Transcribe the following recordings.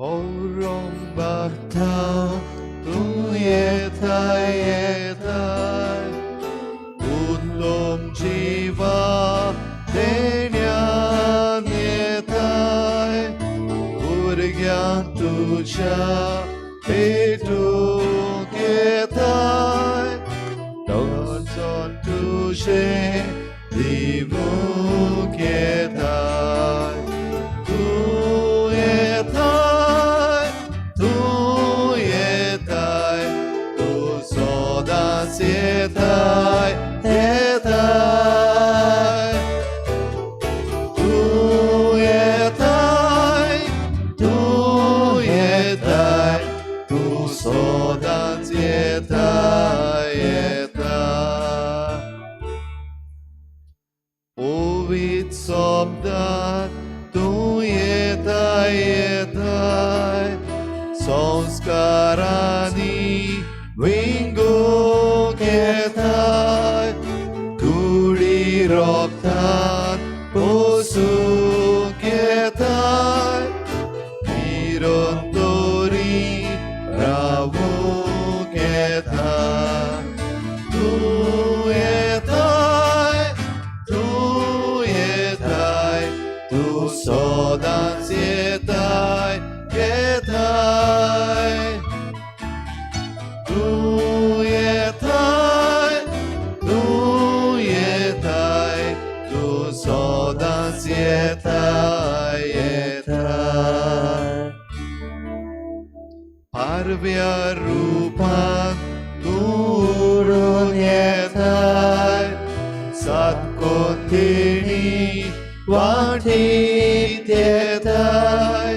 औरंबाथा तूं येताय येताय उत्तम जिवा देण्यान येताय भुरग्यांक तुज्या भेटूंक येताय दर्शन तुजें दिवूंक येताय तूं येताय तूं येताय तूं सदांच येताय येताय तूं येताय तूं येताय तूं सदांच येताय येताय पवित्र शब्दान तूं येताय येताय संस्कारांनी विंगूंक येताय कुडी रोगतान पोसूंक येताय निरंतरी रावूंक येताय तूं येताय तूं येताय तूं सदांच येताय येताय तूं येताय तूं येताय तूं सदांच येताय येताय पारव्या रुपान तूं उडून येताय सातकोतिणी वाटीत येताय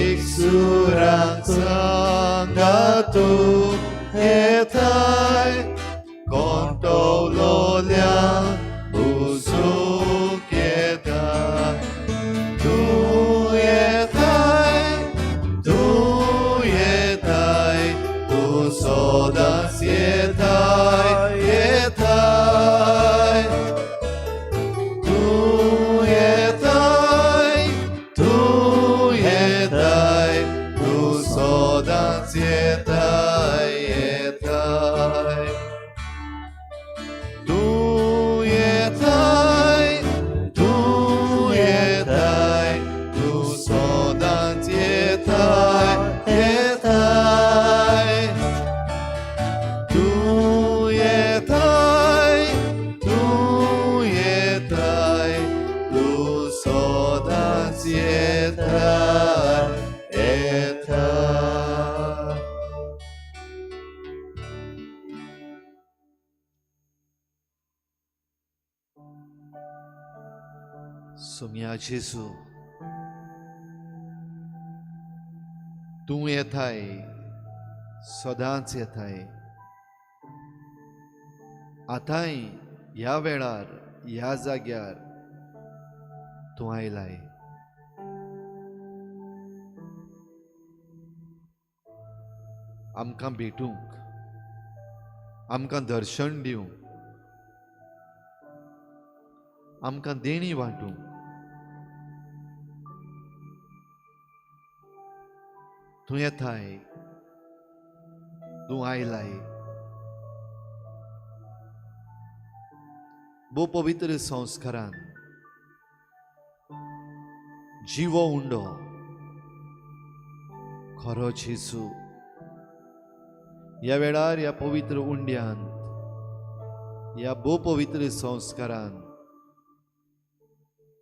एकसुरांक सांगातू येताय कोंटवलोल्यांक पुसूंक येताय तूं येताय तूं येताय तूं सदांच येताय येताय तूं येताय तूं येताय तूं सदांच येताय येताय तूं येताय तूं येताय तूं सदांच येताय येताय तूं येताय तूं येताय तूं सदांच येताय येताय. सोम्या जेजू, तूं येताय, सदांच येताय. आतांय ह्या वेळार ह्या जाग्यार तूं आयलाय. आमकां भेटूंक, आमकां दर्शन दिवंक, आमकां देणी वांटूंक. तूं येताय, तूं आयलाय. भोव पवित्र संस्कारान जिवो उंडो खरो जेजू ह्या वेळार ह्या पवित्र उंड्यांत ह्या भोव पवित्र संस्कारान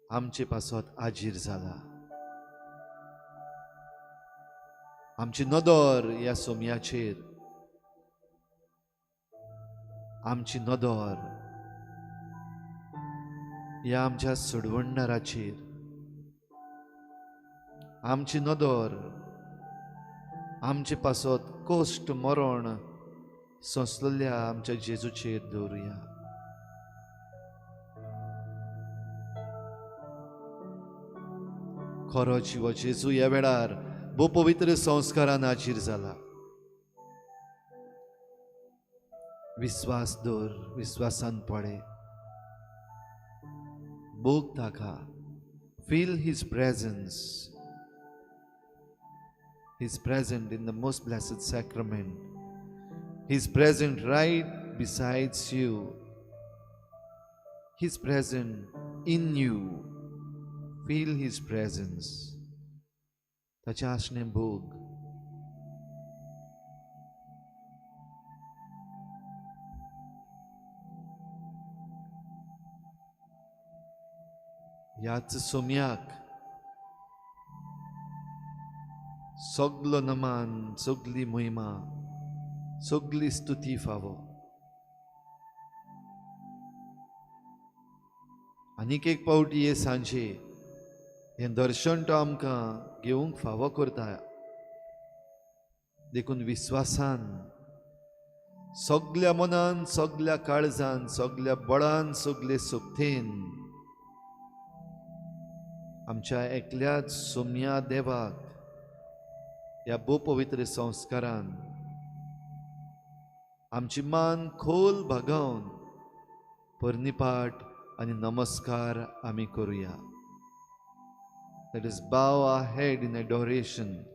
आमचे पासत आजीर जाला. आमची नदर ह्या सोम्याचेर, आमची नदर ह्या आमच्या सोडवणदाराचेर, आमची नदर आमचे पासत कश्ट मरण सोंसलेल्या आमच्या जेजूचेर दवरुया. खरो जिवो जेजू ह्या वेळार भोव पवित्र संस्कारान हाजीर जाला. विस्वास दवर, विस्वासान पळे, भोग ताका, feel his presence. He is present in the most blessed sacrament. He is present right besides you. He is present in you. Feel His presence. ताचें आसणें भोग. ह्याच सोम्याक सगलो नमान, सगली महिमा, सगली स्तुती फावो. आनीक एक पावटी हे सांजे हें दर्शन तो आमकां घेवंक फावो करता. देखून विस्वासान, सगल्या मनान, सगल्या काळजान, सगल्या बळान, सगले शक्तेन आमच्या एकल्याच सोम्या देवाक ह्या भोव पवित्र संस्कारान आमची मान खोल भागावन पर्निपाट आनी नमस्कार आमी करुया. Let us bow our head in adoration.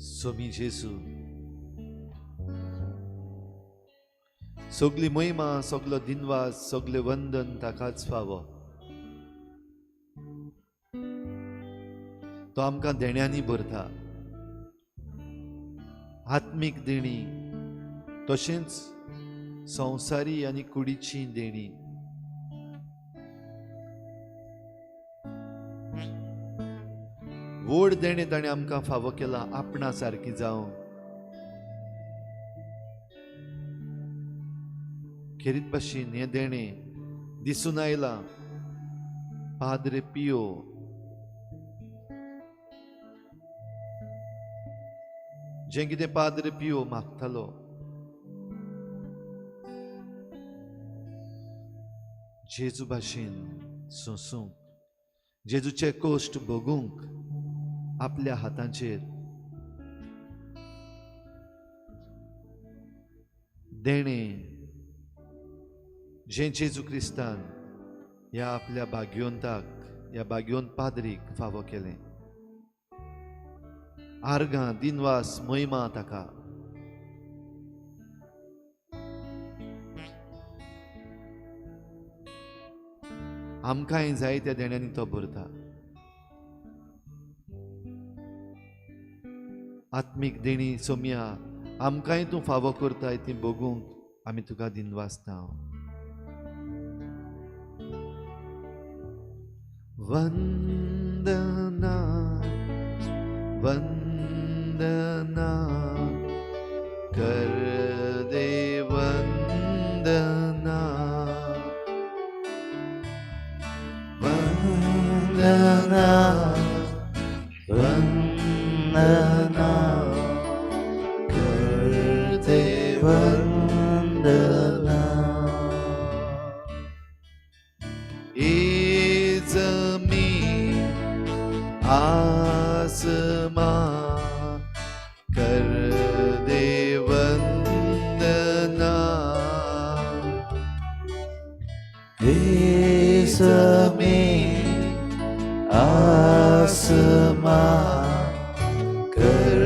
Somi Jesu, सगली महिमा, सगलो दिनवास, सगले वंदन ताकाच फावो. तो आमकां देण्यांनी भरता, आत्मीक देणी तशेंच संवसारी आनी कुडीची देणी. व्हड देणें ताणें आमकां फावो केलां आपणा सारकी जावं. खेरीत भाशेन हें देणें दिसून आयलां पाद्रे पियो जें कितें पाद्रे पियो मागतालो, जेजू भाशेन सोंसूंक, जेजूचे कश्ट भोगूंक आपल्या हातांचेर देणें जें जेजू क्रिस्तान ह्या आपल्या भाग्यवंताक, ह्या भाग्यवंत पाद्रीक फावो केलें. आर्गां, दिनवास, महिमा ताका. आमकांय जाय त्या देण्यांनी तो भरता. आत्मीक देणी सोम्या आमकांय तूं फावो करताय ती बघूंक आमी तुका दिनवासता. वंदना वंदना कर दे वंदना, वंदना वंदना कर दे वंदना. ए जमीन आसमां कर दे वंदना, ए जमीन आसमां कर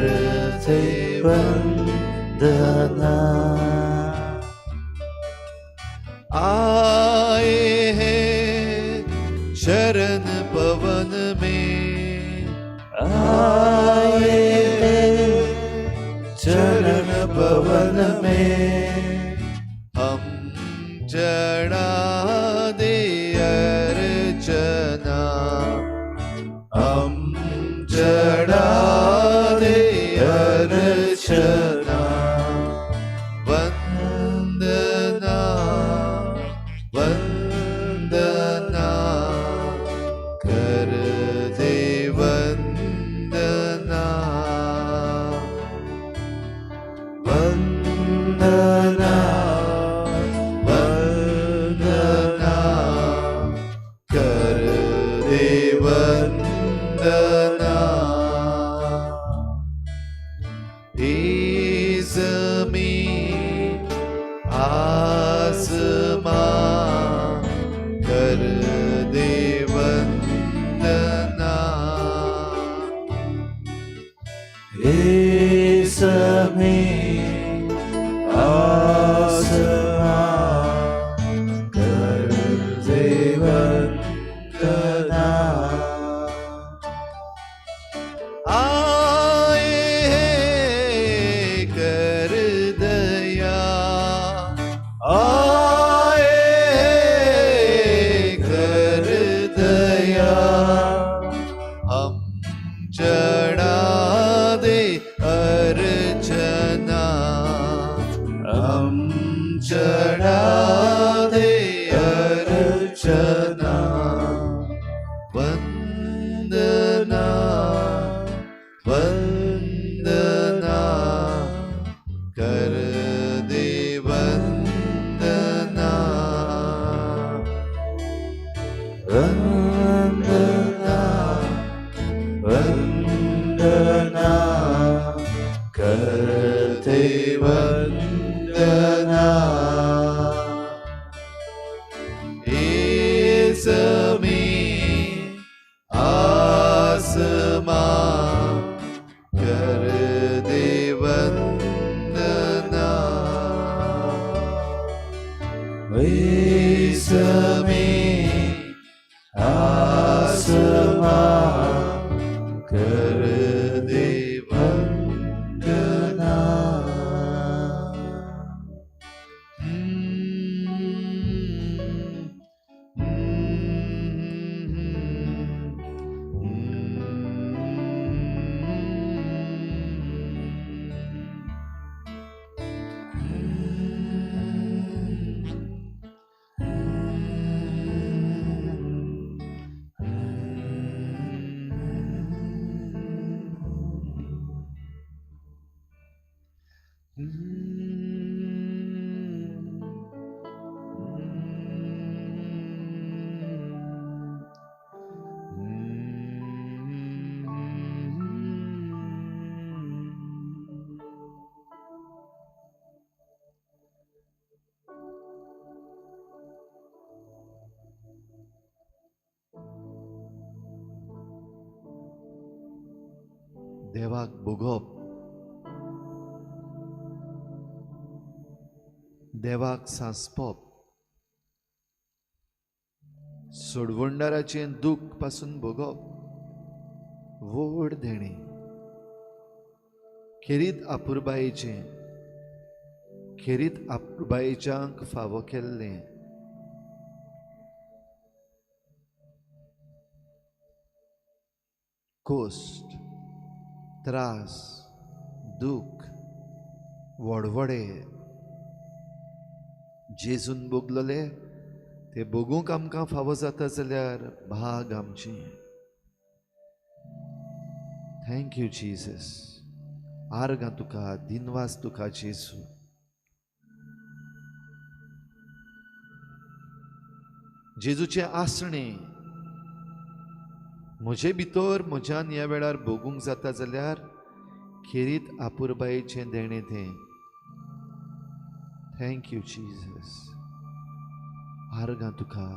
दे वंदना. आए हैं शरण पवन में, आए हैं चरण पवन में, हम चढ़ा दे अर्चना, हम चढ़ा दे अर्चना. हे जमीन आसमां कर दे वंदना. हे जमीन आसमां कर दे वंदना. आए कर दया, आए कर दया, हम चढ़ा दे अर्चना, हम चढ़ा दे अर्चना. वंदना वंदना कर दे वंदना. वंदना वंदना करते वंदना. हे जमीन आसमां कर दे वंदना. हे जमीन आसमां कर दे वंदना. देवाक भोगप, देवाक सांसपप, सोडवणदाराचें दूख पासून भोगप व्हड देणें, खेरीत अपुरबायेचें, खेरीत अपुरबायेच्यांक फावो केल्लें. कोश्ट, त्रास, दूख, वडवडे जेजून भोगलेले ते भोगूंक आमकां फावो जाता जाल्यार भाग आमचें. Thank you Jesus. आर्गां तुका, दिनवास तुका जेजू. जेजूचें आसणें म्हजे भितर म्हज्यान ह्या वेळार भोगूंक जाता जाल्यार खेरीत अपुरबायेचें देणें तें. Thank you Jesus. आर्गां तुका,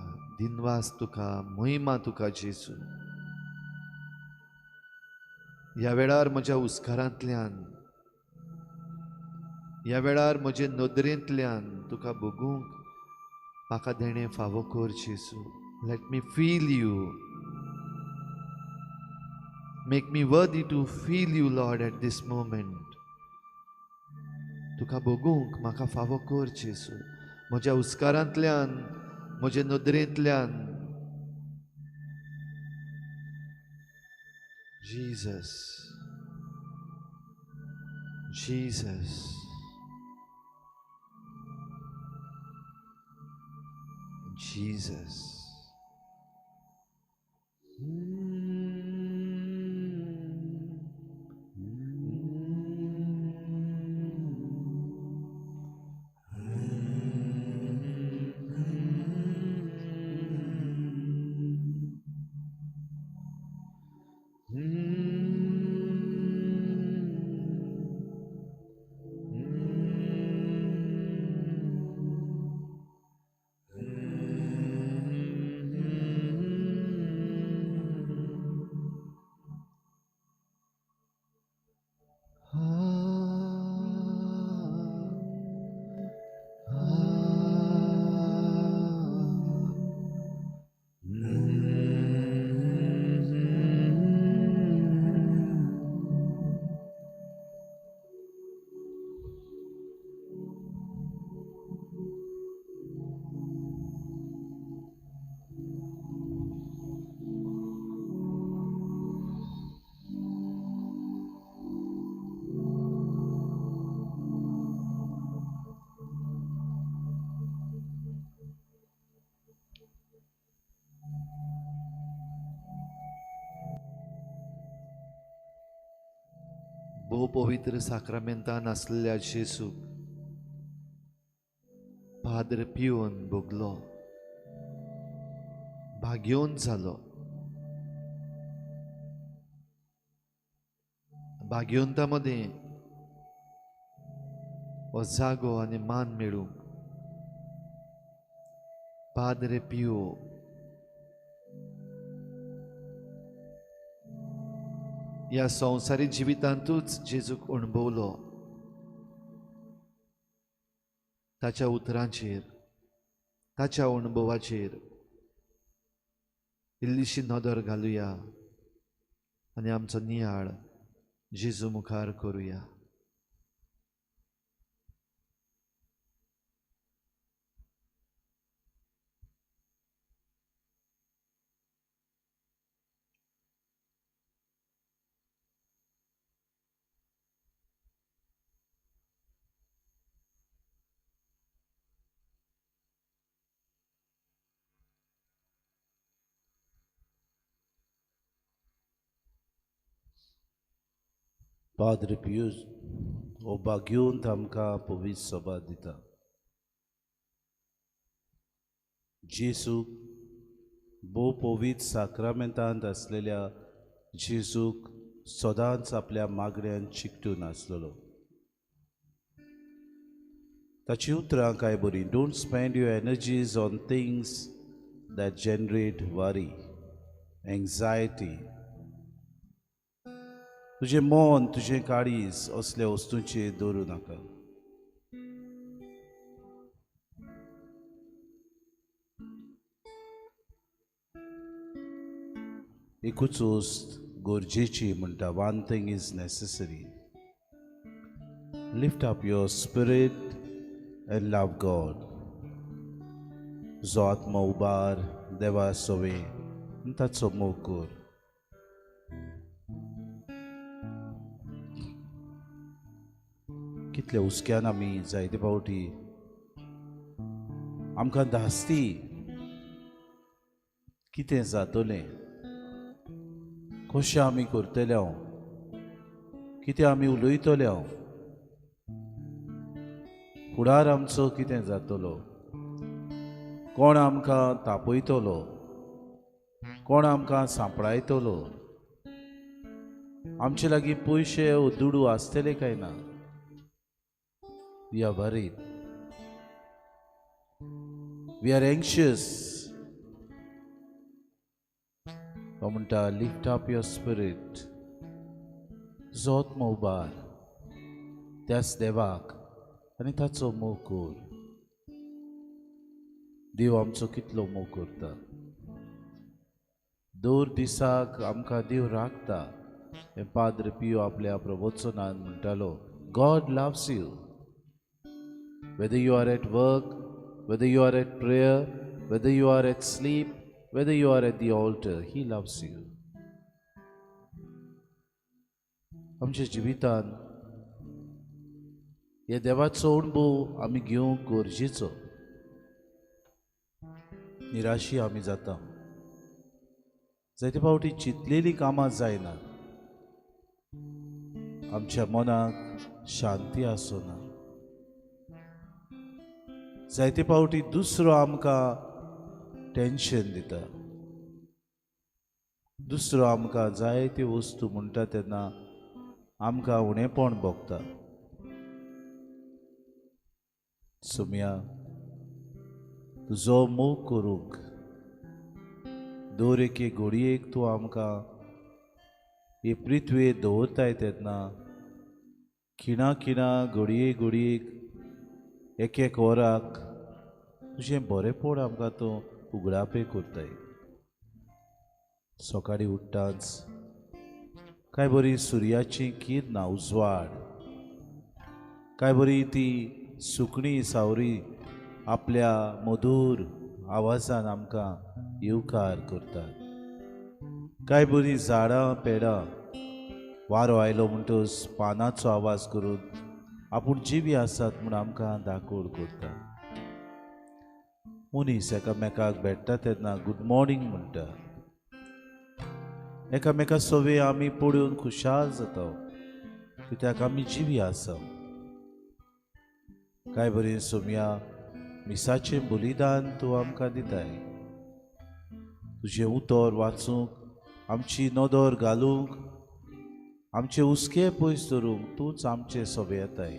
दिनवास तुका, महिमा तुका जेजू. ह्या वेळार म्हज्या उस्कारांतल्यान, ह्या वेळार म्हजे नदरेंतल्यान तुका भोगूंक म्हाका देणें फावो कर जेजू. Let me feel you. Make me worthy to feel you, Lord, at this moment. तुका भोगूंक म्हाका फावो कर जेजू. म्हज्या उस्कारांतल्यान, म्हजे नदरेंतल्यान. Jesus, Jesus. Jesus. भोव पवित्र साक्रामेंतान आसलेल्या जेजूक पाद्र पिवन भोगलो, भाग्योन जालो. भाग्योंता मदें हो जागो आनी मान मेळूंक पाद्रे पियो ह्या संवसारी जिवितांतूच जेजूक अणभवलो. ताच्या उतरांचेर, ताच्या अणभवाचेर इल्लीशी नदर घालुया आनी आमचो नियाळ जेजू मुखार करुया. पाद्र पियूस हो भाग्योंत आमकां पवित्र सभा दिता. जेजूक भोव पवित्र साक्रामेंतांत आसलेल्या जेजूक सदांच आपल्या मागण्यान चिकटून आसलेलो. ताची उतरां काय बरीं, don't spend your energies on things that generate worry, anxiety. तुजें मन, तुजें काळीज असल्या वस्तूंचेर दवरूं नाका. एकूच वस्त गरजेची म्हणटा, one thing is necessary, lift up your spirit and love God. जो आत्मो उबार देवा सवे ताचो मोग कर. कितल्या हुस्क्यान आमी जायते फावटी आमकां धास्ती कितें जातलें, कशें आमी करतले हांव, कितें आमी उलयतले हांव, फुडार आमचो कितें जातलो, कोण आमकां तापयतलो, कोण आमकां सांपडायतलो, आमचे लागीं पयशे वो दुडू आसतले काय ना. We are worried. We are anxious. तो म्हणटा, lift up your spirit. जोत उबार त्याच देवाक आनी ताचो मोग कर. देव आमचो कितलो मोग करता. दर दिसाक आमकां देव राखता. हें पाद्र पियो आपल्या प्रवचनान म्हणटालो, God loves you. Whether you are at work, whether you are at prayer, whether you are at sleep, whether you are at the altar, He loves you. आमच्या जिवितान हे देवाचो अणभव आमी घेवंक गरजेचो. निराशी आमी जाता, जायते फावटी चिंतलेलीं कामां जायना, आमच्या मनाक शांती आसना, जायते फावटी दुसरो आमकां टेन्शन दिता, दुसरो आमकां जायती वस्तू म्हणटा तेन्ना आमकां उणेपण भोगता. सोम्या, तुजो मोग करूंक दर एके घडयेक तूं आमकां हे पृथ्वेर दवरताय तेन्ना खिणा खिणा घडये घडयेक एक एक वराक तुजें बरेंपण आमकां तूं उगडापे करताय. सकाळीं उठ्ठाच काय बरी सुर्याची किरणां उजवाड, काय बरी ती सुकणी सावरी आपल्या मधूर आवाजान आमकां येवकार करतात. काय बरी झाडां पेडां वारो आयलो म्हणटच पानाचो आवाज करून आपूण जिवी आसात म्हूण आमकां दाखोड करता. मनीस एकामेकाक भेट्टा तेन्ना गूड मॉर्निंग म्हणटा, एकामेका सवे आमी पळोवन खुशाल जाता. कित्याक आमी जिवी आसा. काय बरें सोमया मिसाचें बलिदान तूं आमकां दिताय. तुजें उतर वाचूंक, आमची नदर घालूंक, आमचे हुस्के पयस दवरूंक तूंच आमचे सोबे येताय.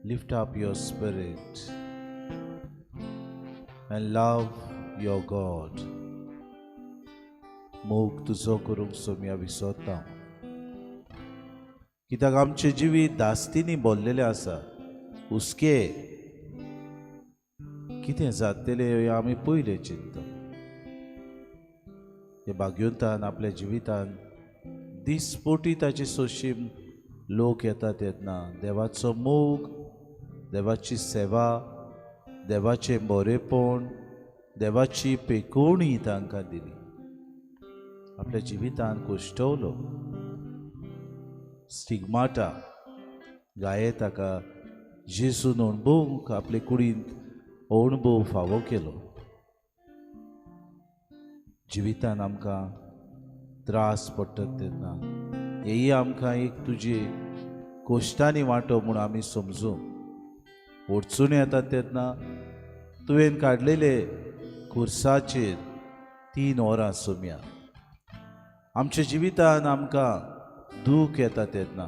Lift up your spirit and love your God. मोग तुजो करूंक सोमया विसरता, कित्याक आमचें जिवीत दास्तींनी भरलेलें आसा. हुस्के कितें जातलें हें आमी पयलें चिंतता. हे भाग्यवंतान आपल्या जिवितान दिसपोटी ताची सोशीम लोक येता तेन्ना देवाचो मोग, देवाची सेवा, देवाचें बरेपण, देवाची पेकोवणी तांकां दिली. आपल्या जिवितान कोश्टवलो. स्टिग्माटा गाये ताका जेजून अणभवूंक आपले कुडींत अणभव फावो केलो. जिवितान आमकां त्रास पडटात तेन्ना हेय आमकां एक तुजे कोश्टांनी वांटो म्हूण आमी समजूं. अडचणी येतात तेन्ना तुवें काडलेले खुर्साचेर 3 वरां सोमया. आमच्या जिवितान आमकां दूख येता तेन्ना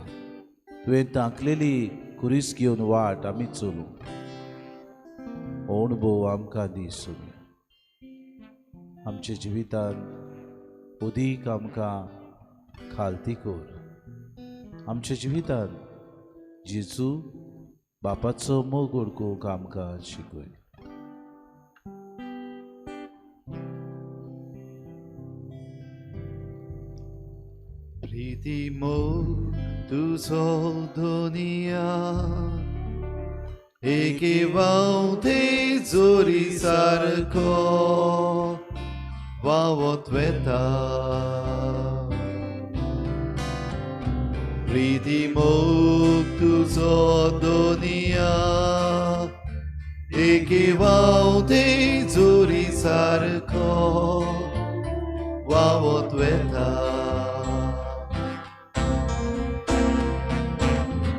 तुवें तांकलेली खुरीस घेवन वाट आमी चलूं. अणभव आमकां दी सोमया. आमच्या जिवितान अदीक आमकां खालती कर. आमच्या जिवितान जेजू बापाचो मोग ओळखूंक आमकां शिकय. प्रीती मोग तुजो दुनिया एके व्हांवते जोरी सारको व्हांवत वेता. प्रीती मोग तुजो दुनिया एके व्हांवते जोरी सारको व्हांवत वेता.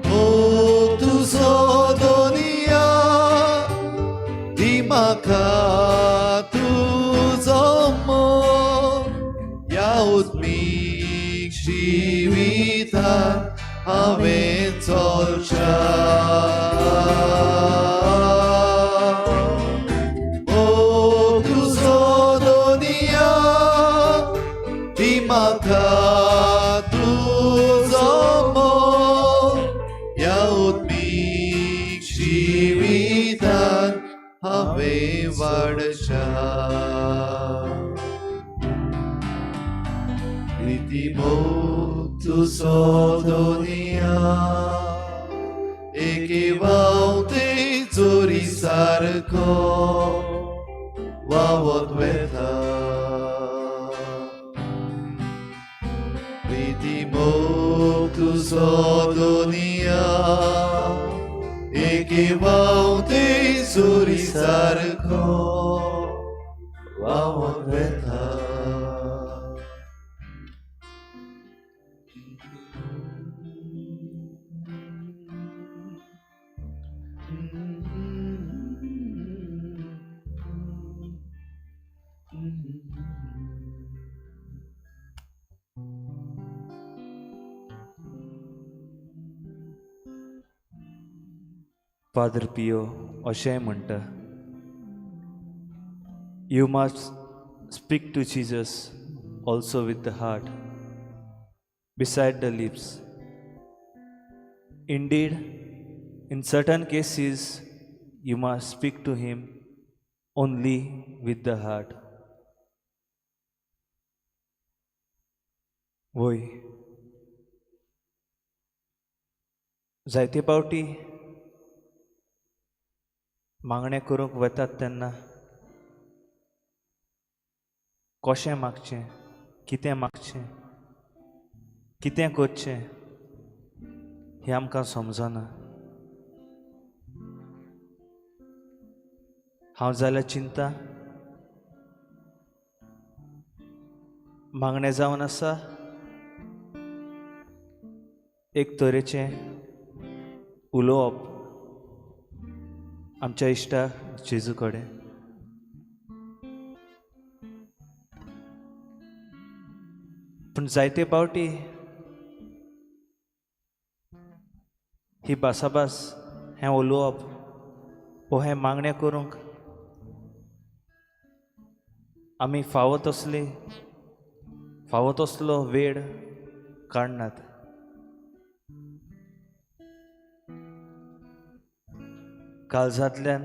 मोग तुजो दुनिया दी म्हाका तुजो मोग ह्या उद्मीक जिवितान हांवें चलच्या. मोग तुजो दुनिया दी म्हाका तुजो मोग ह्या उद्मीक जिवितान हांवें वाडच्या. प्रीती मोग तुजो दुनिया एके व्हांवते जोरी सारको व्हांवत वेता. प्रीती मोग तुजो दुनिया एके व्हांवते जोरी सारको व्हांवत वेता. फादर पियो अशेंय म्हणटा, you must speak to Jesus also with the heart beside the lips. Indeed, in certain cases you must speak to him only with the heart. वय, जायते पावटी मागणें करूंक वतात तेन्ना कशें मागचें, कितें मागचें, कितें करचें हें आमकां समजना. हांव जाल्यार चिंता मागणें जावन आसा एक तरेचें उलोवप आमच्या इश्टा जेजू कडेन. पूण जायते पावटी ही भासाभास, हें उलोवप वो हें मागणें करूंक आमी फावो तसली फावो तसलो वेळ काडनात. काळजांतल्यान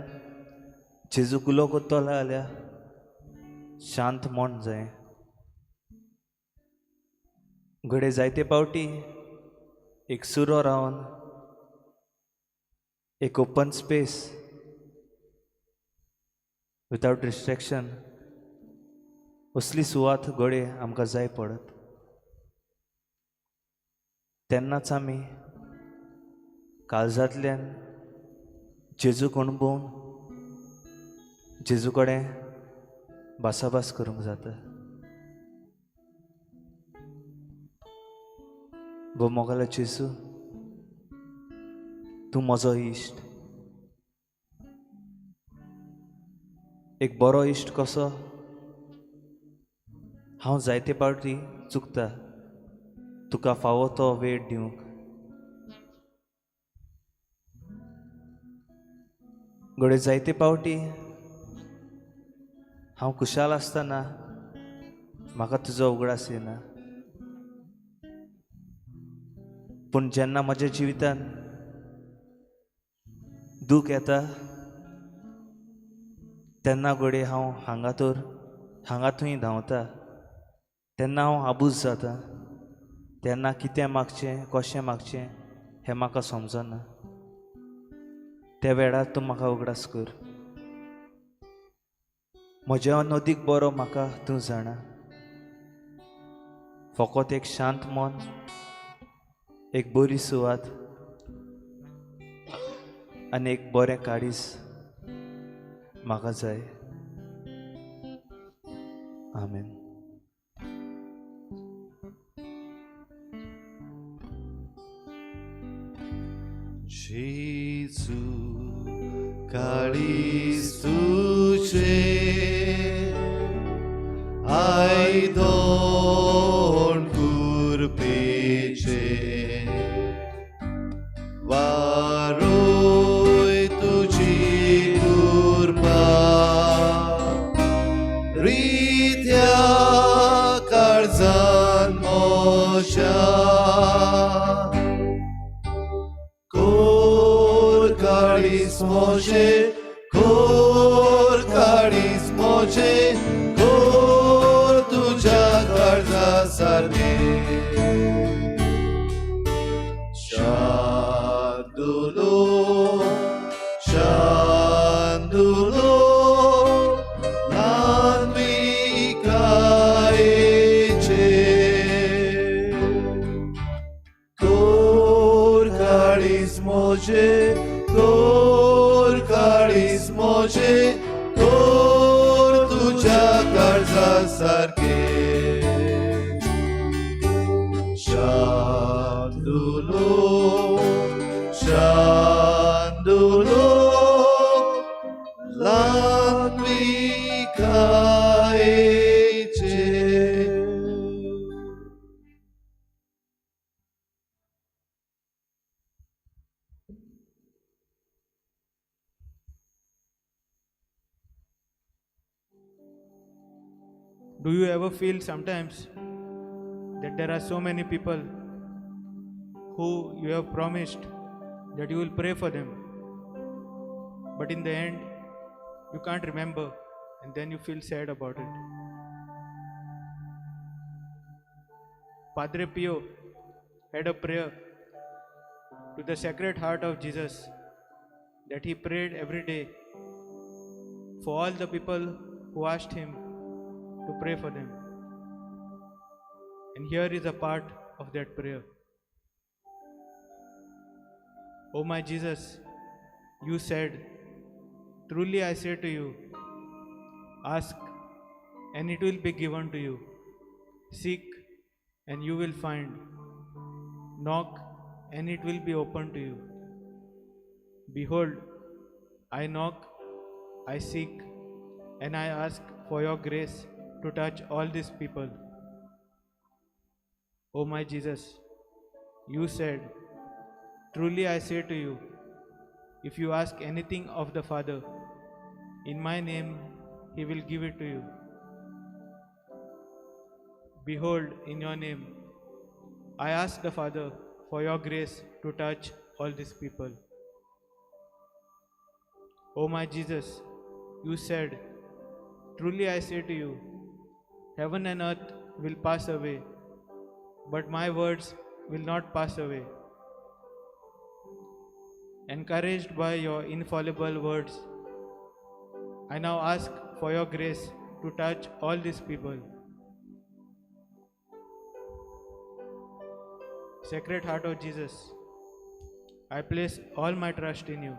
जेजूक उलो करतलो जाल्यार शांत मन जाय. घडये जायते पावटी एक सुरो रावन एक ओपन स्पेस विदावट डिस्ट्रेक्शन असली सुवात घडये आमकां जाय पडत. तेन्नाच आमी काळजांतल्यान जेजूक अणभवून जेजू कडेन भासाभास करूंक जाता. भोव मोगालो जेजू, तूं म्हजो इश्ट, एक बरो इश्ट कसो. हांव जायते पावटी चुकता तुका फावो तो वेळ दिवंक. घडये जायते पावटी हांव खुशाल आसतना म्हाका तुजो उगडास येना, पूण जेन्ना म्हज्या जिवितान दूख येता तेन्ना घडये हांव हांगा तर हांगा थंय धांवता, तेन्ना हांव आबूज जाता, तेन्ना कितें मागचें कशें मागचें हें म्हाका समजना. त्या वेळार तूं म्हाका उगडास कर. म्हज्या अदीक बरो म्हाका तूं जाणा. फकत एक शांत मन, एक बरी सुवात आनी एक बरें काळीज म्हाका जाय. आमेन. जेजू काळीज तुजें आयदोण कुरपेचें वारोय तुजी कृपा रित्या काळजान म्हज्या कोर काळीज म्हजें, कोर काळीज म्हजें, कोर तुज्या काळजा सारकें. शांतुलो शांतुलो ल्हानविकायेचे कोर काळीज म्हजें, कोर काळीज म्हजें, कोर तुज्या काळजा सारकें. शांतुलो शांतुलो ल्हानविकायेचे. Do you ever feel sometimes that there are so many people who you have promised that you will pray for them, but in the end you can't remember, and then you feel sad about it? Padre Pio had a prayer to the Sacred Heart of Jesus that he prayed every day for all the people who asked him to pray for them. And here is a part of that prayer. O my Jesus, you said, truly I say to you, ask and it will be given to you. Seek and you will find. Knock and it will be opened to you. Behold, I knock, I seek, and I ask for your grace to touch all these people. O my Jesus, you said, truly I say to you, if you ask anything of the Father, in my name he will give it to you. Behold, in your name, I ask the Father for your grace to touch all these people. O my Jesus, you said, truly I say to you, heaven and earth will pass away, but my words will not pass away. Encouraged by your infallible words, I now ask for your grace to touch all these people. Sacred Heart of Jesus, I place all my trust in you.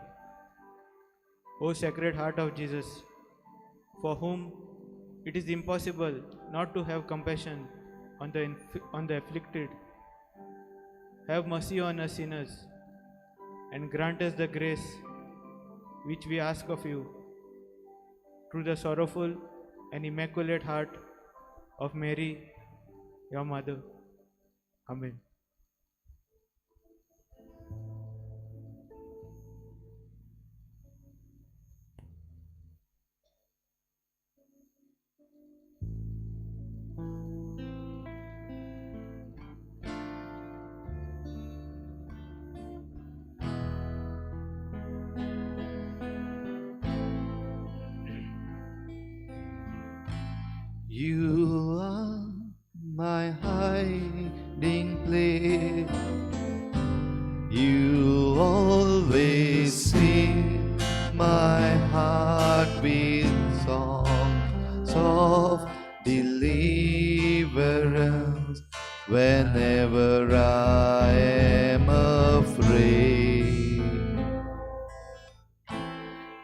O Sacred Heart of Jesus, for whom it is impossible not to have compassion on the afflicted, have mercy on us sinners and grant us the grace which we ask of you, through the sorrowful and immaculate heart of Mary, your mother. Amen. You are my hiding place. You always fill my heart with songs of deliverance whenever I am afraid.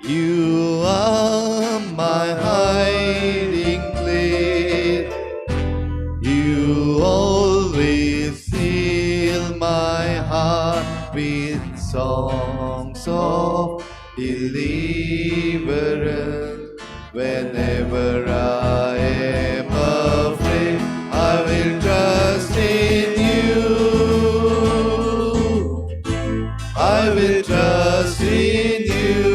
You are my hiding place. You always fill my heart with songs of deliverance. Whenever I am afraid, I will trust in you. I will trust in you.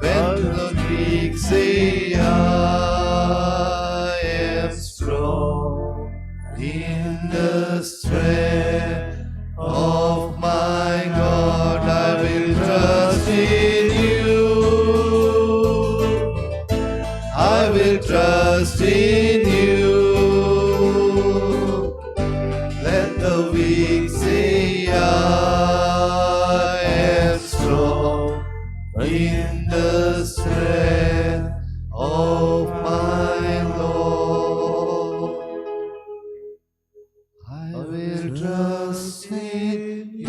When the weak say I am strong, in the strength of my God, I will trust in you. I will trust in you. Let the weak say I am strong in the strength of my Lord. I will trust in you.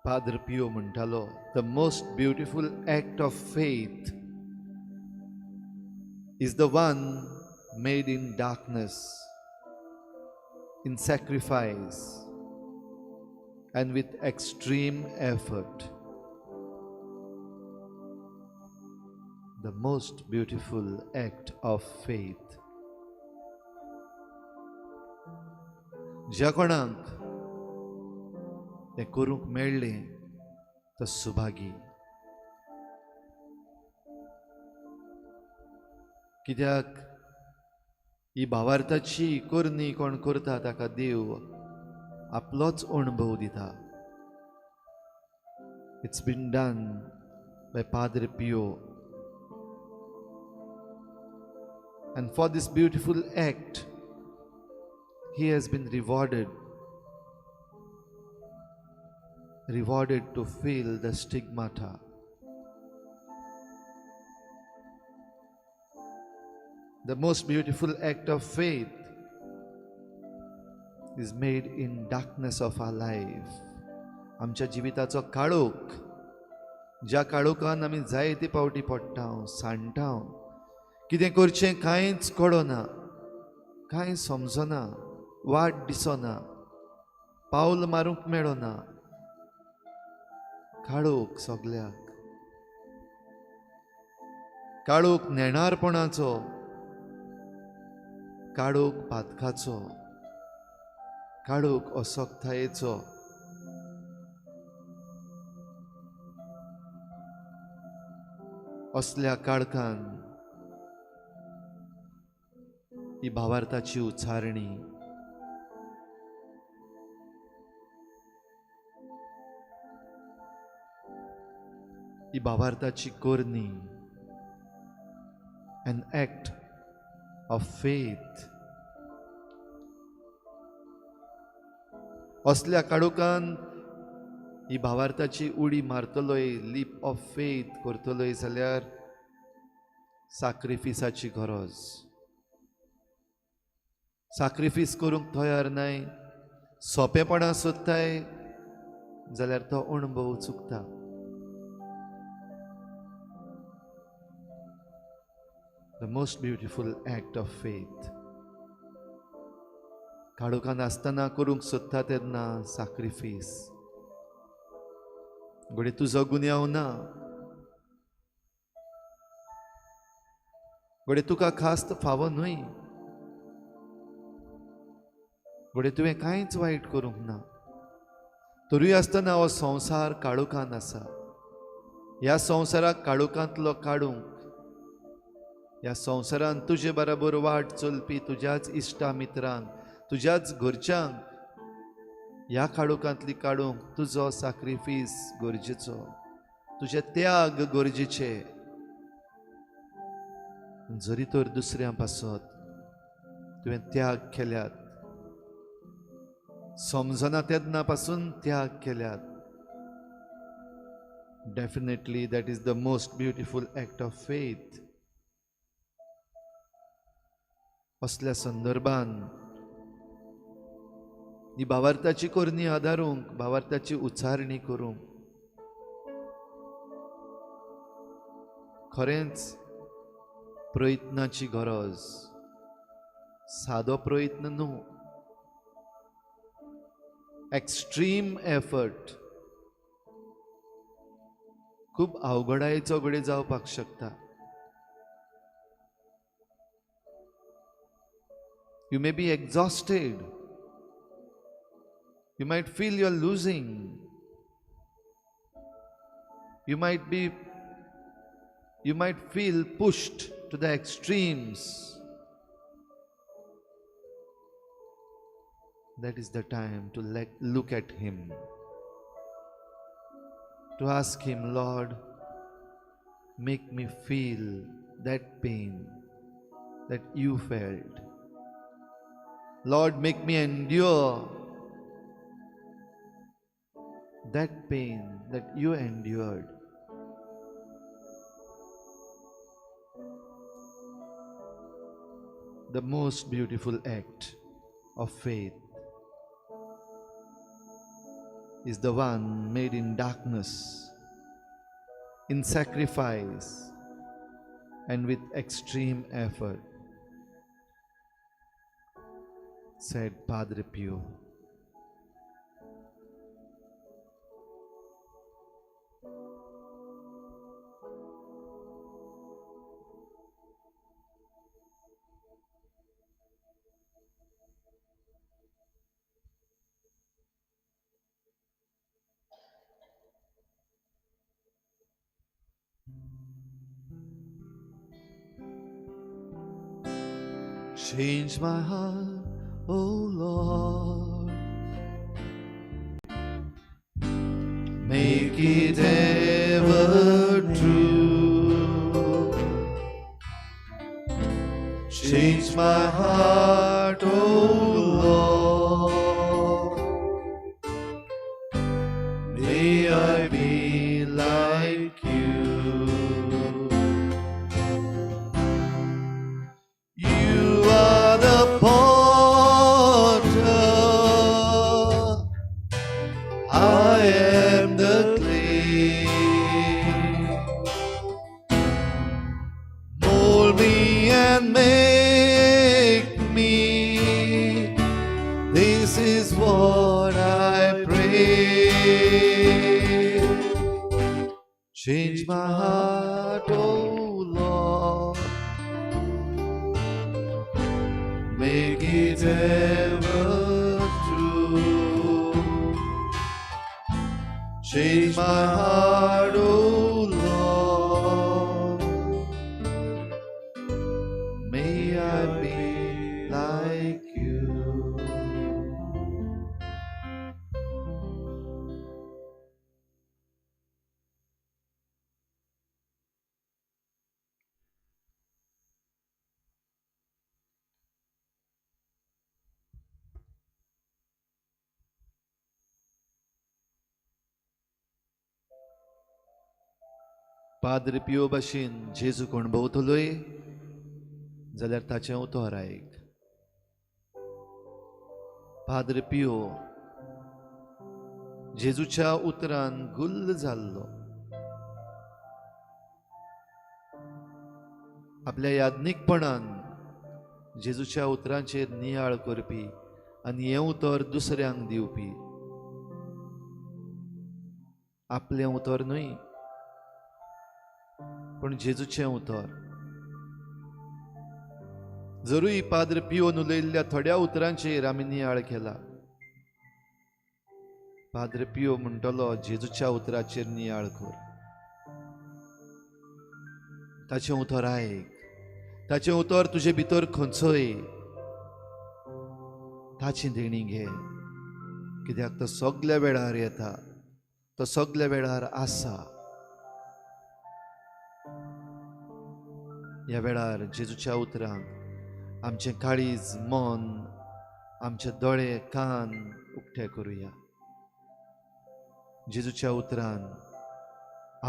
Padre Pio म्हणटालो, the most beautiful act of faith is the one made in darkness, in sacrifice, and with extreme effort. The most beautiful act of faith. ज्या कोणाक तें करूंक मेळ्ळें तो सुभागी. कित्याक ही भावार्थाची करणी कोण करता ताका देव आपलोच अणभव दिता. It's been done by Padre Pio. And for this beautiful act, he has been rewarded rewarded to feel the stigmata. The most beautiful act of faith is made in darkness of our life. आमच्या जिविताचो काळोख, ज्या काळोखान आमी जायते पावटी पडटा, सांडटा, कितें करचें कांयच कळना, कांय समजना, वाट दिसना, पावल मारूंक मेळना, काळोख सगल्याक, काळोख नेणारपणाचो, काळोख पातकाचो, काळोख असक्तायेचो. असल्या काळखान ही भावार्थाची उच्चारणी, ही भावार्थाची करणी, an act of faith. असल्या काळोखान ही भावार्थाची उडी मारतलोय, लीप ऑफ फेथ करतलोय जाल्यार साक्रिफिसाची गरज. साक्रिफीस करूंक तयार नाय, सोंपेपणां सोदताय जाल्यार तो अणभव चुकता. The most beautiful act of faith. काळोखान आसतना करूंक सोदता तेन्ना साक्रिफीस. घडये तुजो गुन्यांव ना, घडये तुका खास्त फावो न्हय, घडये तुवें कांयच वायट करूंक ना, तरूय आसतना हो संवसार काळोखान आसा. ह्या संवसाराक काळोखांतलो काडूंक, ह्या संवसारान तुजे बराबर वाट चलपी तुज्याच इश्टा मित्रांक, तुज्याच घरच्यांक ह्या काळोखांतली काडूंक तुजो साक्रिफीस गरजेचो, तुजे त्याग गरजेचे. जरी तर दुसऱ्यां पासत तुवें त्याग केल्यात, समजना तेन्ना पासून त्याग केल्यात, definitely that is the most beautiful act of faith. असल्या संदर्भान ही भावार्थाची करणी आदारूंक, भावार्थाची उच्चारणी करूंक खरेंच प्रयत्नाची गरज. सादो प्रयत्न न्हू, एक्स्ट्रीम एफर्ट, खूब अवघडायेचो घडये जावपाक शकता. You may be exhausted. You might feel you're losing. You might feel pushed to the extremes. That is the time to look at Him, to ask Him, Lord, make me feel that pain that you felt. Lord, make me endure that pain that you endured. The most beautiful act of faith is the one made in darkness, in sacrifice, and with extreme effort, said Padre Pio. Change my heart, O Lord, make it ever true. Change my heart, O Lord, make Change my heart, O Lord. Make it ever true. Change my heart, O Lord. May I be like you. Padre Pio भाशेन जेजू कोण भोंवतलोय जाल्यार ताचें उतर आयक. पाद्र पियो जेजूच्या उतरान गुल्ल जाल्लो. आपल्या याज्ञिकपणान जेजूच्या उतरांचेर नियाळ करपी आनी हें उतर दुसऱ्यांक दिवपी. आपलें उतर न्हय पूण जेजूचें उतर. जरूय पाद्र पियोन उलयल्ल्या थोड्या उतरांचेर आमी नियाळ केला, पाद्र पियो म्हणटलो जेजूच्या उतराचेर नियाळ कर, ताचें उतर आयक, ताचें उतर तुजे भितर खंचय, ताची देणी घे, कित्याक तो सगल्या वेळार येता, तो सगल्या वेळार आसा. ह्या वेळार जेजूच्या उतरांक आमचें काळीज, मन, आमचे दोळे, कान उक्ते करुया. जेजूच्या उतरान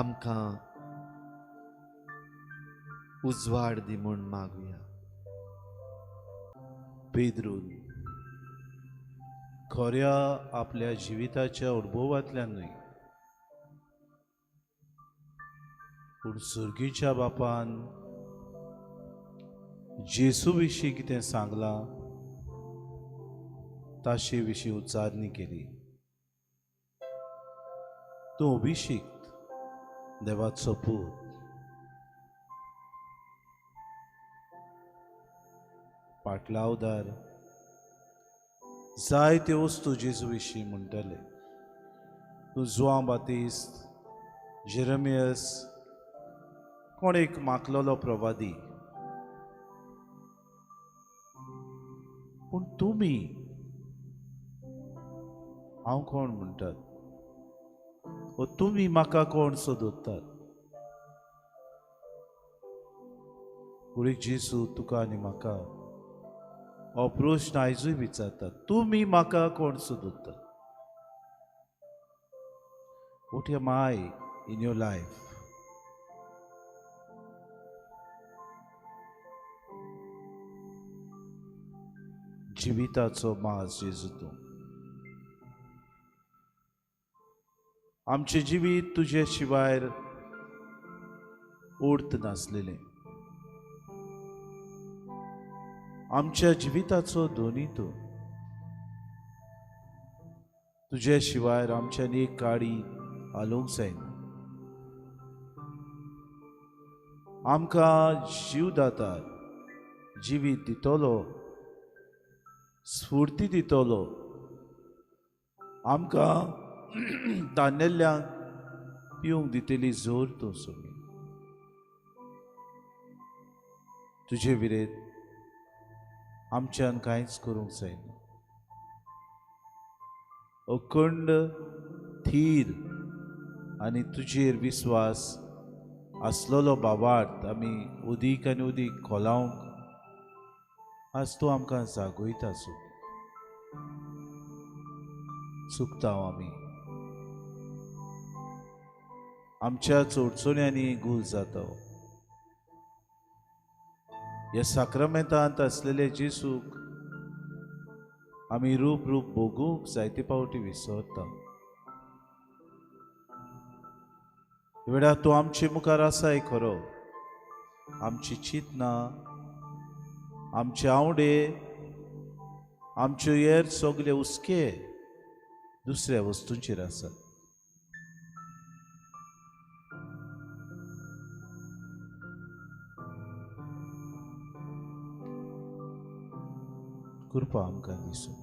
आमकां उजवाड दी म्हूण मागुया. पेद्रून खऱ्या आपल्या जिविताच्या अणभवांतल्यान न्हय पूण सुर्गीच्या बापान जेजू विशीं कितें सांगलां ताचे विशीं उच्चारणी केली. तूं अभिषिक्त देवाचो पूत. पाटलावदार जायत्यो वस्तू जेजू विशीं म्हणटाले. तूं जुआंव बातिस्त, जेरेमियस, कोण एक माकलोलो प्रवादी. पूण तुमी हांव कोण म्हणटात, ओ तुमी म्हाका कोण सोदतात? कुडीक जेजू तुका आनी म्हाका हो प्रश्न आयजूय विचारतात, तुमी म्हाका कोण सोदतात? What am I in your life? जिविताचो मास जेजू तूं. आमचें जिवीत तुजे शिवाय उर्त नासलेलें. आमच्या जिविताचो दोनी तूं. तुजे शिवाय आमच्यान एक काडी हालोवंक जायना. आमकां जीव दातार जिवीत दितलो, स्फूर्ती दितलो, आमकां तानेल्ल्यांक पिवंक दितली जोर तूं सोमी. तुजे विरेत आमच्यान कांयच करूंक जायना. अखंड थीर आनी तुजेर विस्वास आसलेलो बाबार्थ आमी उदीक आनी उदीक खोलावंक आज तूं आमकां जागयता. चुकता आमी, आमच्या चोडचण्यांनी गुल जाता. ह्या साक्रामेंतांत आसलेले जेजूक आमी रूप रूप भोगूंक जायते फावटी विसरता. वेळार तूं आमचे मुखार आसाय खरो, आमची चिंतना, आमचे आवडे, आमच्यो हेर सगळे हुस्के दुसऱ्या वस्तूंचेर आसात. कृपा आमकां दिसूं।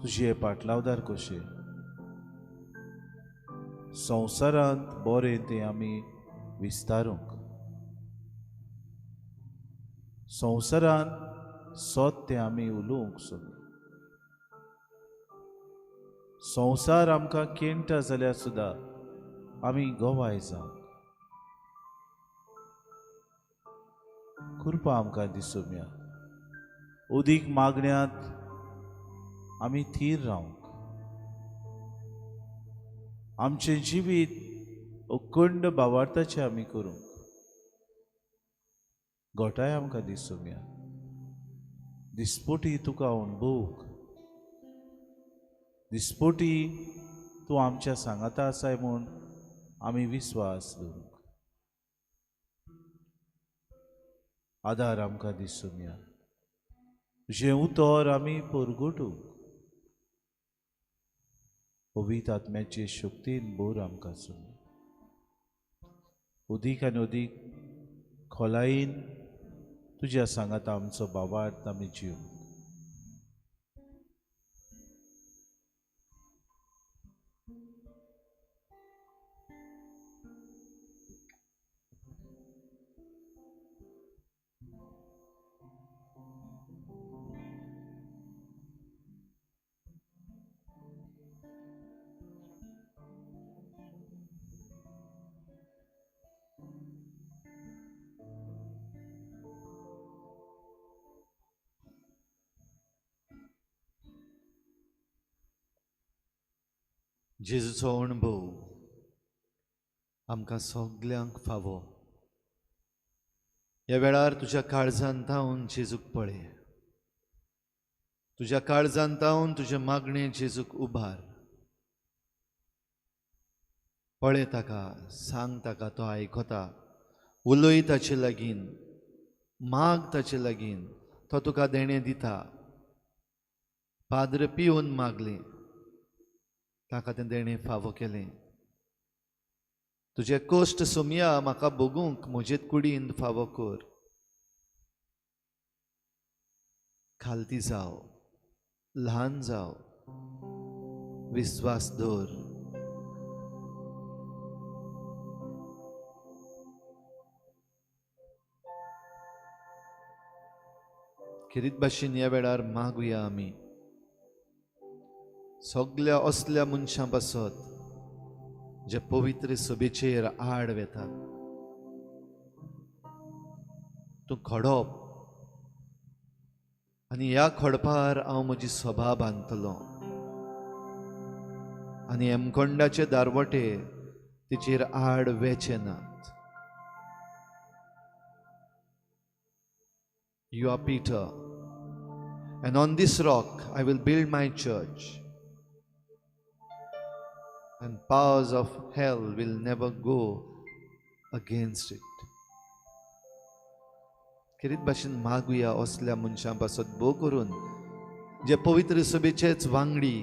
तुजे पाटलावदार कशे संवसारांत बरें तें आमी विस्तारूंक, संवसारांत सत तें आमी उलोवंक सोमी। संवसार आमकां केणटा जाल्यार सुद्दां आमी गवाय जावंक कृपा आमकां दिसूया। उदीक मागण्यांत आमी थीर रावंक, आमचें जिवीत अखंड भावार्थाचें आमी करूंक घोटाय आमकां दिसूया। दिसपोटी तुका अणभवूंक, दिसपोटी तूं आमच्या सांगाता आसाय म्हूण आमी विस्वास दवरूंक आदार आमकां दिसूया। तुजें उतर आमी परगटूंक पवित्र आत्म्याचे शक्तीन भर आमकां सोमी। अदीक आनी अदीक खोलायेन तुज्या सांगाता आमचो भावार्थ आमी जिवंक। जेजूचो अणभव आमकां सगल्यांक फावो। ह्या वेळार तुज्या काळजान थावन जेजूक पळय, तुज्या काळजान थावन तुजें मागणें जेजूक उबार, पळय ताका, सांग ताका, तो आयकता, उलय ताचे लागीं, माग ताचे लागीं, तो तुका देणें दिता। पाद्र पिवन मागलें, ताका तें देणें फावो केलें। तुजे कश्ट सोमया म्हाका भोगूंक म्हजे कुडीन फावो कर। खालती जाव, ल्हान जाव, विस्वास दवर। खेरीत भाशेन ह्या वेळार मागुया आमी सगल्या असल्या मनशां पासत जे पवित्र सभेचेर आड वेतात। तूं खडप आनी ह्या खडपार हांव म्हजी सभा बांदतलो आनी हेमकोंडाचे दारवटे तिचेर आड वेचे नात। You are Peter, and on this rock I will build my church, and powers of hell will never go against it. खेरीत भाशेन मागुया असल्या मनशां पासत भोव करून जे पवित्र सभेचेच वांगडी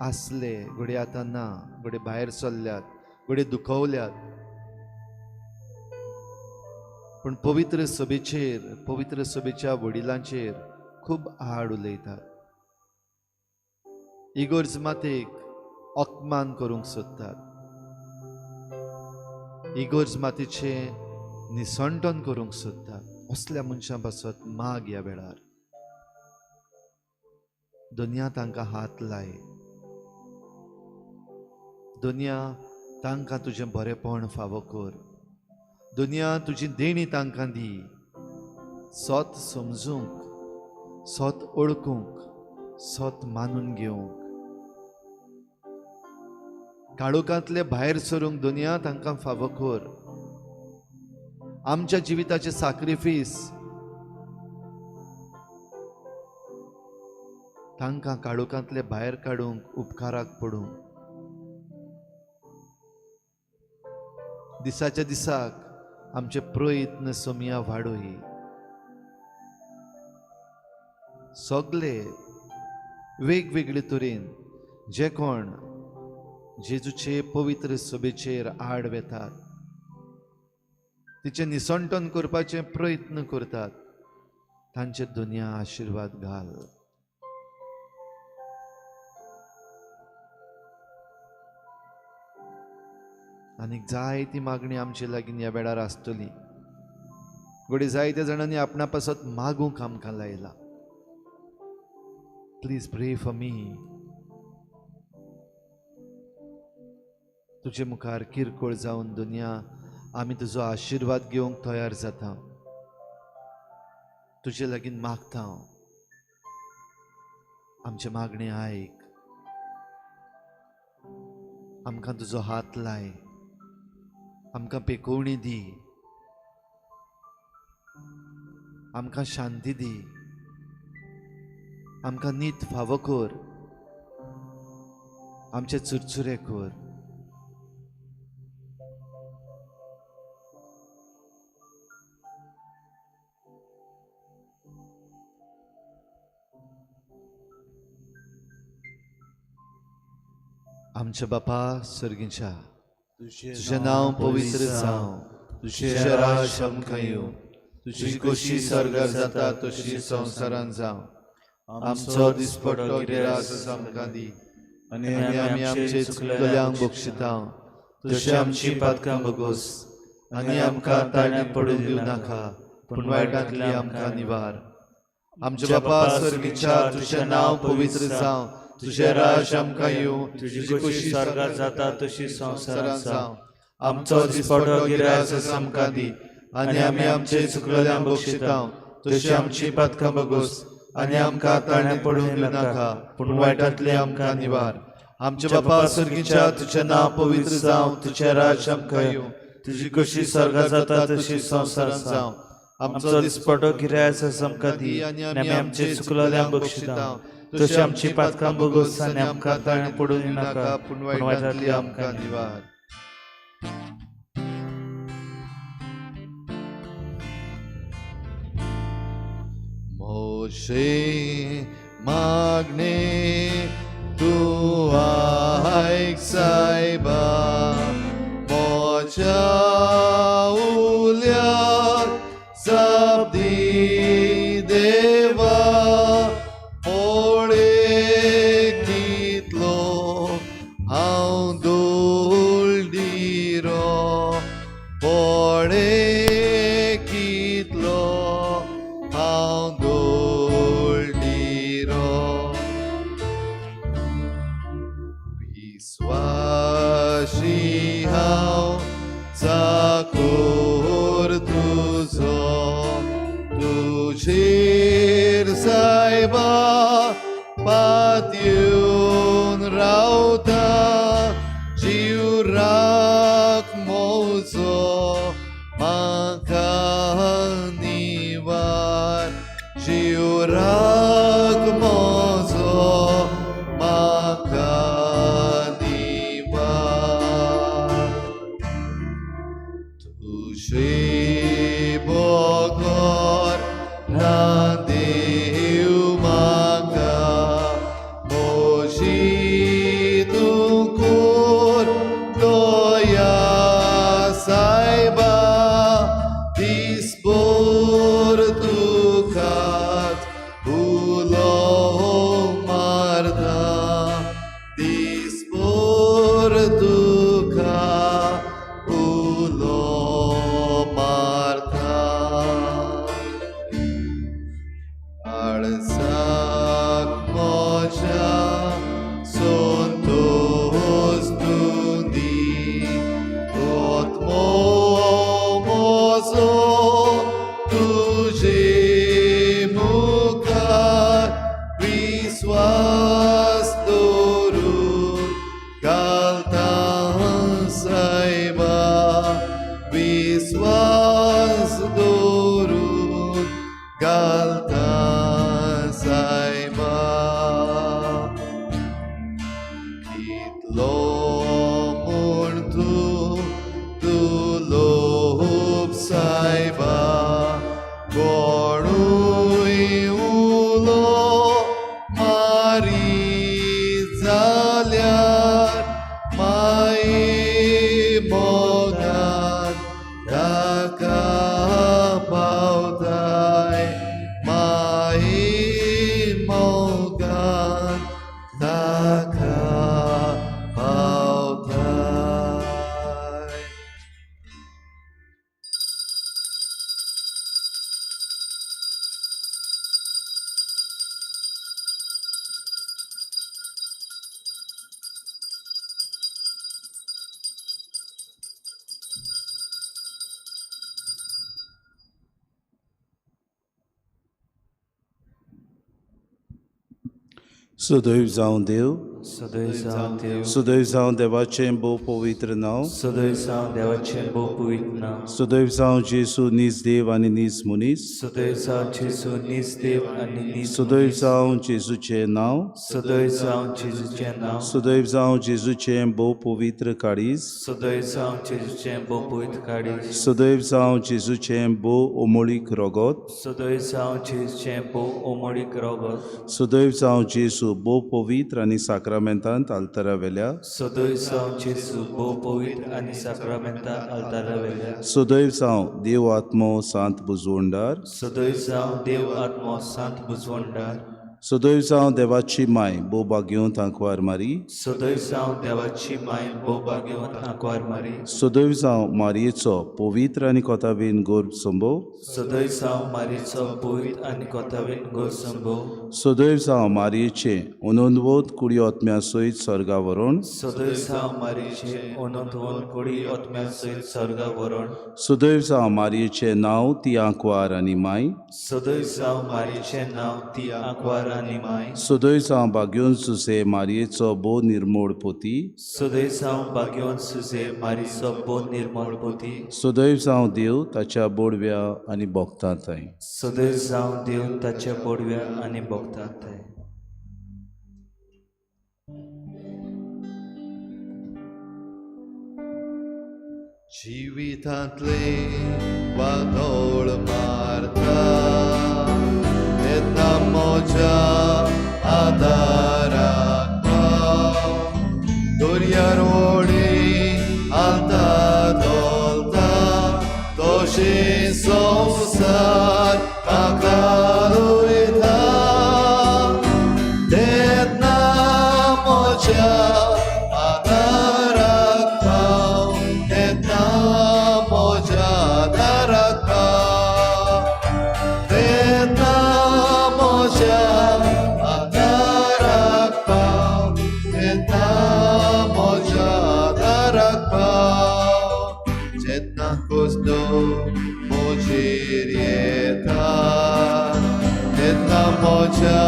आसले, घडये आतां ना, घडये भायर सरल्यात, घडये दुखवल्यात, पूण पवित्र सभेचेर, पवित्र सभेच्या वडिलांचेर खूब आड उलयतात। इगर्ज मातेक अपमान करूंक सोदतात, इगर्ज मातेचें निसंटन करूंक सोदतात। असल्या मनशां पासत माग ह्या वेळार, दुनिया तांकां हात लाय, दुनिया तांकां तुजें बरेपण फावो कर, दुनिया तुजी देणी तांकां दी, सत समजूंक, सत ओळखूंक, सत मानून घेवंक, काळोखांतले भायर सरूंक दुनिया तांकां फावो कर। आमच्या जिविताचे साक्रिफीस तांकां काळोखांतले भायर काडूंक उपकाराक पडूंक। दिसाच्या दिसाक आमचे प्रयत्न सोमया वाडोय। सगळे वेगवेगळे तरेन जे कोण जेजूचे पवित्र सभेचेर आड वेतात, तिचें निसंटन करपाचे प्रयत्न करतात, तांचे दुनिया आशिर्वाद घाल. आनीक जायती मागणी आमचे लागीं ह्या वेळार आसतली. घडये जायत्या जाणांनी आपणा पासत मागूंक आमकां लायला. Please pray for me. तुजे मुखार किरकोळ जावन दुनिया आमी तुजो आशिर्वाद घेवंक तयार जाता. तुजे लागीं मागता, आमचें मागणें आयक, आमकां तुजो हात लाय, आमकां पेकोवणी दी, आमकां शांती दी, आमकां नीत फावो कर, आमचे चुरचुरे कर. आमच्या बापा सर्गीच्या, तुझें नांव पवित्र जावं, तुजें राज आमकां येवं, तुजी खोशी सर्गार जाता तशी संवसारांत जावं. आमचो दिसपट्टो गिरास आमकां दी आनी आमी आमचे चुकलेल्यांक बक्षिता तशी आमची पातकां भोगोस आनी आमकां ताळ्यांत पडूं दिवं नाका, पूण वायटांतली आमकां निवार. आमच्या बापा सर्गीच्या, तुजें नांव पवित्र जावं, तुजें राज आमकां येवं, तुजी खोशी सर्गात जाता तशी संवसारांत जावं. आमचो दिसपट्टो गिरास आमकां दी आनी आमी आमचे चुकलेल्यांक बक्षिता तशी आमची पातकां भोगोस आनी आमकां ताळ्यांत पडूं दिवं नाका, पूण वायटांतली आमकां निवार. आमच्या बापा सर्गीच्या, तुजें नांव पवित्र जावं, तुजें राज आमकां येवं, तुजी खोशी सर्गात जाता तशी संवसारांत जावं. आमचो दिसपट्टो गिरास आमकां दी आनी आमी आमचे चुकलेल्यांक बक्षिता तशी आमची पातकां भोगोस आनी आमकां ताळ्यांत पडूं दिवं नाका, पूण वायटांतली आमकां निवार. मोशे मागणे तूं आयक सायबा, म्हज्या उल्याक जाप दी देवा, पळय कितलो हांव दोलदिरो, पळय कितलो हांव दोलदिरो. विस्वासी हांव चाकोर तुजो, तुजेर सायबा पातयेवन रावता, जीव राख म्हजो म्हाका निवार, जीव राख म्हजो म्हाका निवार. तुजे बगर ना देव म्हाका, म्हजी तूं कर दया सायबा, दिसभर तुकाच उलो मारता, दिसभर तुका उलो मारता. काळजाक म्हज्या संतोस तूं दी, आत्मो म्हजो तुजे मुखार विस्वास दवरून घालता सायबा, विस्वास दवरून घालता सायबा. कितलो म्हूण तूं दुलोब सायबा, कोणूय उलो मारी जाल्यार माये मोगान ताका पावताय, माये. सदैव जावं देव, सदैव जावं देव, सदैव जावं देवाचें भोव पवित्र नांव, सदैव जावं देवाचें भोव पवित्र नांव, सदैव जावं जेजू नीज देव आनी नीज मनीस, सदैव जावं जेजू नीज देव आनी नीज सदैव मनीस, जावं जेजूचें नांव, सदैव जावं जेजूचें नांव, सदैव जावं जेजूचें भोव पवित्र काळीज, सदैव जावं जेजूचें भोव पवित्र काळीज, सदैव जावं जेजूचें भोव ओमोळीक रगत, सदैव जावं जेजूचें भोव ओमोळीक रगत, सदैव जावं जेजू भोव पवित्र आनी साक्रामेंतांत आल्तरा वेल्या, सदैव जावं जेजू भोव पवित्र आनी साक्रामेंता आल्तारा वेल्या, सदैव जावं देव आत्मो सांत बुजवंडार, सदैव जावं देव आत्मो सांत बुजवंडार, सदैव जावं देवाची माय भोव भाग्योंत आंकवार मारी, सदैव जावं देवाची माय भोव भाग्यवंत आंकवार मारी, सदैव जावं मारयेचो पवित्र आनी कोताबीन गोर्भ संभव, सदैव जावं मारीचो पवित्र आनी कोतावीन गोरसंभव, सदैव जावं मारयेचें अनंतवत कुडी आत्म्या सयत स्वर्गा व्हरण, सदैव जावं मारीचे अनंतवन कुडी आत्म्या सयत स्वर्गा वरण, सदैव जावं मारयेचें नांव ती आंकवार आनी माय, सदैव जावं मारीचें नांव ती आंकवार आनी माय, सदैव जावं भाग्योन सुसे मारयेचो भोव निर्मोळ पोती, सदैव जावं भाग्यवंत सुजे मारीचो भोव निर्मळ पोती, सदैव जावं देव ताच्या बोडव्या आनी भोगता थंय. सदैव जावं देव ताच्या बोडव्या आनी भोगतात थंय. जिवितांतले वादळ मारता तेन्ना म्हज्या आदाराक पाव. दर्यार व्हडीं हालता धोलता तशें संवसार म्हाका रोयता तेन्ना म्हज्या आदाराक पाव तेन्ना म्हज्या आदाराक पाव तेन्ना म्हज्या आदाराक पाव तेन्ना म्हज्या आदाराक पाव जेन्ना कोसलो म्हजेर येता तेन्ना म्हज्या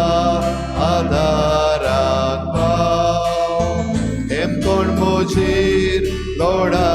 आदाराक पाव हेमकोण म्हजेर लोडा